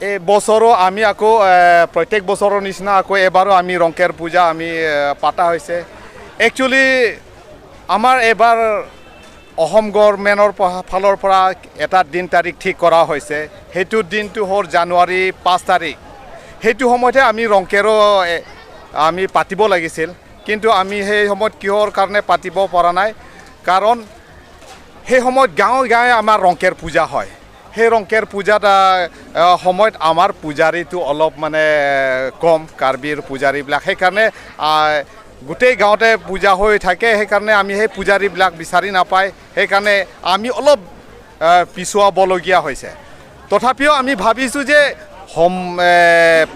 এই বছৰো আমি আকৌ প্ৰত্যেক বছৰৰ নিচিনা আকৌ এবাৰো আমি ৰংকেৰ পূজা আমি পাতা হৈছে। একচুৱেলি আমাৰ এইবাৰ অসম গভৰ্ণমেণ্টৰ ফালৰ পৰা এটা দিন তাৰিখ ঠিক কৰা হৈছে। সেইটো দিনটো হ'ল জানুৱাৰী 5 তাৰিখ। সেইটো সময়তহে আমি ৰংকেৰো আমি পাতিব লাগিছিল, কিন্তু আমি সেই সময়ত কিহৰ কাৰণে পাতিব পৰা নাই, কাৰণ সেই সময়ত গাঁৱে গাঁৱে আমাৰ ৰংকেৰ পূজা হয়। সেই ৰংকেৰ পূজাত সময়ত আমাৰ পূজাৰীটো অলপ মানে কম, কাৰ্বিৰ পূজাৰীবিলাক, সেইকাৰণে গোটেই গাঁৱতে পূজা হৈ থাকে। সেইকাৰণে আমি সেই পূজাৰীবিলাক বিচাৰি নাপায়, সেইকাৰণে আমি অলপ পিছুৱাবলগীয়া হৈছে। তথাপিও আমি ভাবিছোঁ যে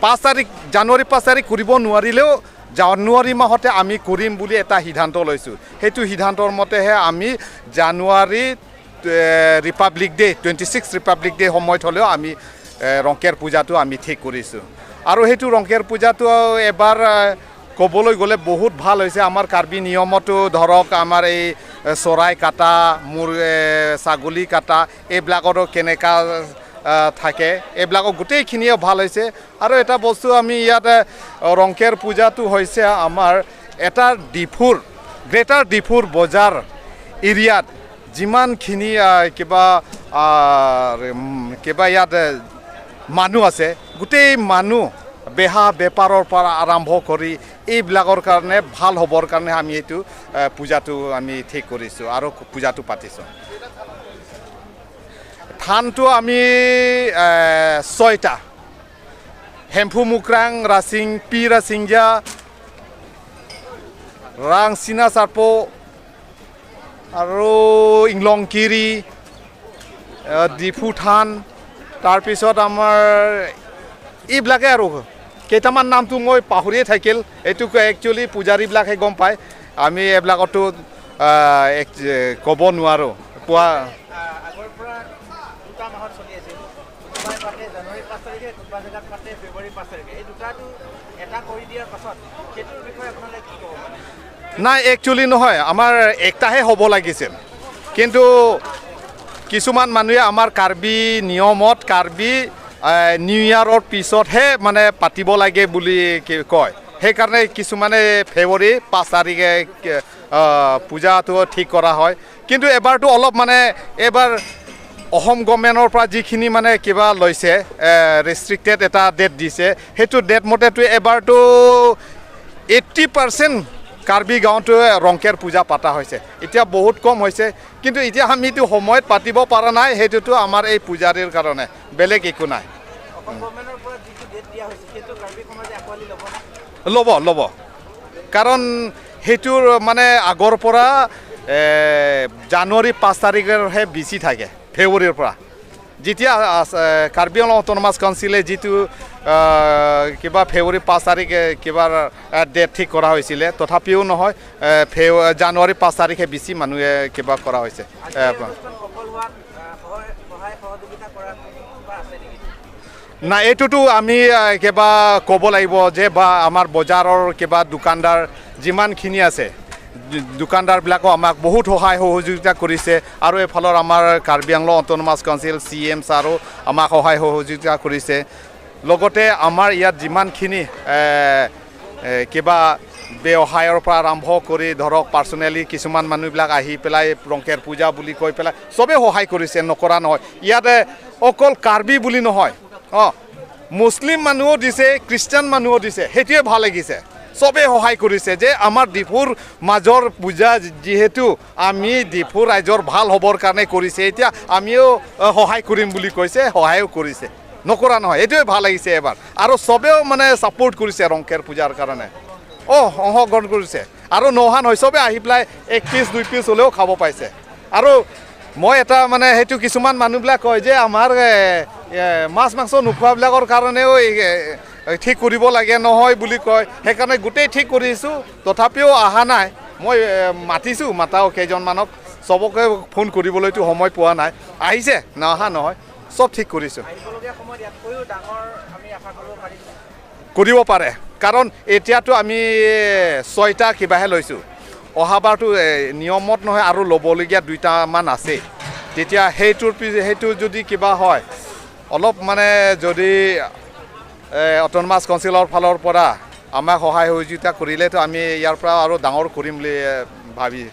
5 তাৰিখ, জানুৱাৰী 5 তাৰিখ কৰিব নোৱাৰিলেও জানুৱাৰী মাহতে আমি কৰিম বুলি এটা সিদ্ধান্ত লৈছোঁ। সেইটো সিদ্ধান্তৰ মতেহে আমি জানুৱাৰী Republic Day, 26 Republic Day সময়ত হ'লেও আমি ৰংকেৰ পূজাটো আমি ঠিক কৰিছোঁ। আৰু সেইটো ৰংকেৰ পূজাটো এবাৰ ক'বলৈ গ'লে বহুত ভাল হৈছে। আমাৰ কাৰ্বি নিয়মতো ধৰক আমাৰ এই চৰাই কাটা, মোৰ ছাগলী কাটা, এইবিলাকৰো কেনেকুৱা থাকে, এইবিলাকো গোটেইখিনিয়ে ভাল হৈছে। আৰু এটা বস্তু আমি ইয়াতে ৰংকেৰ পূজাটো হৈছে আমাৰ এটা ডিফুৰ, গ্ৰেটাৰ ডিফুৰ বজাৰ এৰিয়াত যিমানখিনি কিবা ইয়াত মানুহ আছে, গোটেই মানুহ বেহা বেপাৰৰ পৰা আৰম্ভ কৰি এইবিলাকৰ কাৰণে ভাল হ'বৰ কাৰণে আমি এইটো পূজাটো আমি ঠিক কৰিছোঁ আৰু পূজাটো পাতিছোঁ। থানটো আমি 6টা, হেম্ফু মুক্ৰাং, ৰাচিং পি ৰাচিংজা, ৰাংচিনা চাৰ্প আৰু ইংলংকিৰি, ডিফু থান, তাৰপিছত আমাৰ এইবিলাকে আৰু কেইটামান নামটো মই পাহৰিয়ে থাকিল। এইটো একচুৱেলি পূজাৰীবিলাকহে গম পায়, আমি এইবিলাকতো ক'ব নোৱাৰোঁ। পোৱা আগৰ পৰা দুটা মাহত চলি আছিল, কোনোবাই পাতে জানুৱাৰী 5 তাৰিখে, কোনোবা জেগাত পাতে ফেব্ৰুৱাৰী 5 তাৰিখে। এই দুটাটো এটা কৰি দিয়াৰ পাছত সেইটোৰ বিষয়ে আপোনালোকে কি ক'ব মানে? নাই, একচুৱেলি নহয়, আমাৰ একটাহে হ'ব লাগিছিল, কিন্তু কিছুমান মানুহে আমাৰ কাৰ্বি নিয়মত কাৰ্বি নিউ ইয়াৰৰ পিছতহে মানে পাতিব লাগে বুলি কয়। সেইকাৰণে কিছুমানে ফেব্ৰুৱাৰী 5 তাৰিখে পূজাটো ঠিক কৰা হয়। কিন্তু এবাৰটো অলপ মানে এইবাৰ অসম গভৰ্ণমেণ্টৰ পৰা যিখিনি মানে কিবা লৈছে, ৰেষ্ট্ৰিক্টেড এটা ডেট দিছে, সেইটো ডেট মতেতো এবাৰটো 80% কাৰ্বি গাঁৱতো ৰংকেৰ পূজা পাতা হৈছে। এতিয়া বহুত কম হৈছে, কিন্তু এতিয়া আমিতো সময়ত পাতিব পৰা নাই, সেইটোতো আমাৰ এই পূজাৰীৰ কাৰণে, বেলেগ একো নাই। অসম গভৰ্ণমেণ্টৰ পৰা যিটো ডেট দিয়া হৈছে সেইটো কাৰ্বি সমাজে আঁকোৱালি ল'বনে? ল'ব, ল'ব, কাৰণ সেইটোৰ মানে আগৰ পৰা জানুৱাৰী 5 তাৰিখৰহে বেছি থাকে ফেব্ৰুৱাৰীৰ পৰা। যেতিয়া কাৰ্বি আংলং অট'নমাছ কাউন্সিলে যিটো কিবা ফেব্ৰুৱাৰী 5 তাৰিখে কিবা ডেট ঠিক কৰা হৈছিলে, তথাপিও নহয়, জানুৱাৰী 5 তাৰিখে বেছি মানুহে কিবা কৰা হৈছে। অনুষ্ঠান সফল হোৱাত সহায় সহযোগিতা কৰা কোনোবা আছে নেকি? নাই, এইটোতো আমি কিবা ক'ব লাগিব যে বা আমাৰ বজাৰৰ কিবা দোকানদাৰ যিমানখিনি আছে, দোকানদাৰবিলাকো আমাক বহুত সহায় সহযোগিতা কৰিছে। আৰু এইফালৰ আমাৰ Karbi Anglong autonomous council CM ছাৰো আমাক সহায় সহযোগিতা কৰিছে। লগতে আমাৰ ইয়াত যিমানখিনি কিবা ব্যৱসায়ৰ পৰা আৰম্ভ কৰি ধৰক পাৰ্চনেলি কিছুমান মানুহবিলাক আহি পেলাই ৰংকেৰ পূজা বুলি কৈ পেলাই চবেই সহায় কৰিছে, নকৰা নহয়। ইয়াতে অকল কাৰ্বি বুলি নহয়, মুছলিম মানুহো দিছে, খ্ৰীষ্টান মানুহো দিছে, সেইটোৱে ভাল লাগিছে। চবেই সহায় কৰিছে যে আমাৰ ডিফুৰ মাজৰ পূজা যিহেতু আমি ডিফুৰ ৰাইজৰ ভাল হ'বৰ কাৰণে কৰিছে, এতিয়া আমিও সহায় কৰিম বুলি কৈছে, সহায়ো কৰিছে, নকৰা নহয়। এইটোৱে ভাল লাগিছে এবাৰ। আৰু চবেও মানে ছাপোৰ্ট কৰিছে ৰংকেৰ পূজাৰ কাৰণে, অংশগ্ৰহণ কৰিছে। আৰু নহা নহয়, চবে আহি পেলাই 1 পিচ 2 পিচ হ'লেও খাব পাইছে। আৰু মই এটা মানে সেইটো কিছুমান মানুহবিলাক কয় যে আমাৰ মাছ মাংস নোখোৱাবিলাকৰ কাৰণেও ঠিক কৰিব লাগে নহয় বুলি কয়, সেইকাৰণে গোটেই ঠিক কৰিছোঁ, তথাপিও অহা নাই। মই মাতিছোঁ, মাতাও কেইজনমানক, চবকে ফোন কৰিবলৈতো সময় পোৱা নাই, আহিছে, নহা নহয়, চব ঠিক কৰিছোঁ। আহিবলগীয়া সময়ত ইয়াতকৈও ডাঙৰ আমি আশা কৰিব পাৰিম? কৰিব পাৰে, কাৰণ এতিয়াতো আমি 6টা কিবাহে লৈছোঁ, অহাবাৰটো নিয়মত নহয় আৰু ল'বলগীয়া 2টামান আছে। তেতিয়া সেইটোৰ সেইটো যদি কিবা হয়, অলপ মানে যদি অট'নমাছ কাউন্সিলৰ ফালৰ পৰা আমাক সহায় সহযোগিতা কৰিলেতো আমি ইয়াৰ পৰা আৰু ডাঙৰ কৰিম বুলি ভাবি।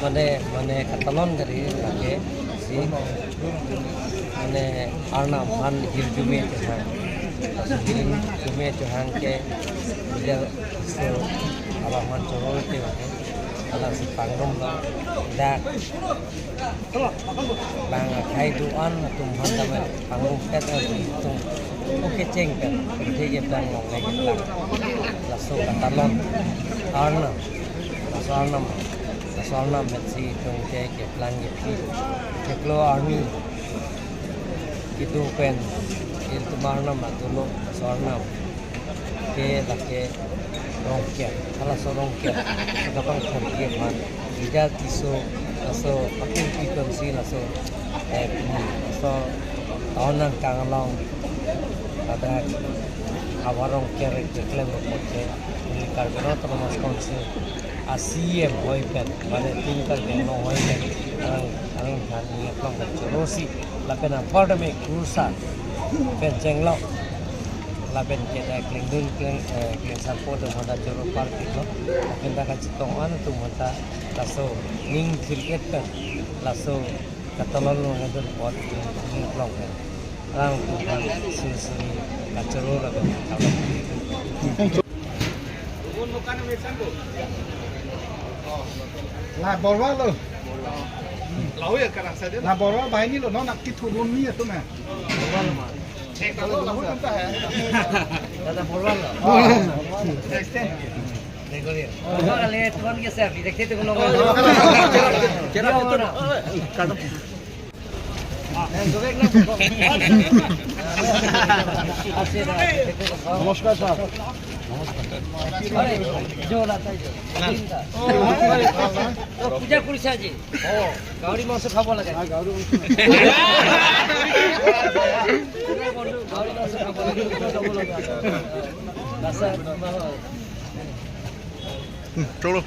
মানে মানে katalon dari lage si mane arna man hiljume johang hiling jume johang ke bila so alaman choro ke mane ala si pangrom la dak bang khai duan tum han da pangrom pet tum oke cheng pe the ge bang long le ge la so katalon arna arna Asarna metsi tongke ke plan ke phi teklo army kitu pen il tumarna madulo asarna ke lake rongke khala so rongke kapang thorke man ida tiso aso pakin piton si laso e pini so taonan kanglong pada awarong ke tekle motte ni karbonat mas council CM hoi pen mane tingkal beno hoi pen arang arang than ni aplong chorosi la pen a part me kursa pen chenglo la pen ke da kleng dun kleng kleng support mata choro park lo pen da ka chitong an tu mata laso ning cricket pen laso katalon lo ngadon pot ni aplong pen arang tu han suri ka choro la pen La borwa lo. La borwa bahini lo no nakki thurun ni to na. दादा borwa lo. देखो रे borwa ले तुम कैसे अभी देखते तो लोग काटो नमस्कार सर। পূজা কৰিছে আজি গাহৰি মাংস খাব লাগে, গাহৰি মাংস খাব লাগে। চলো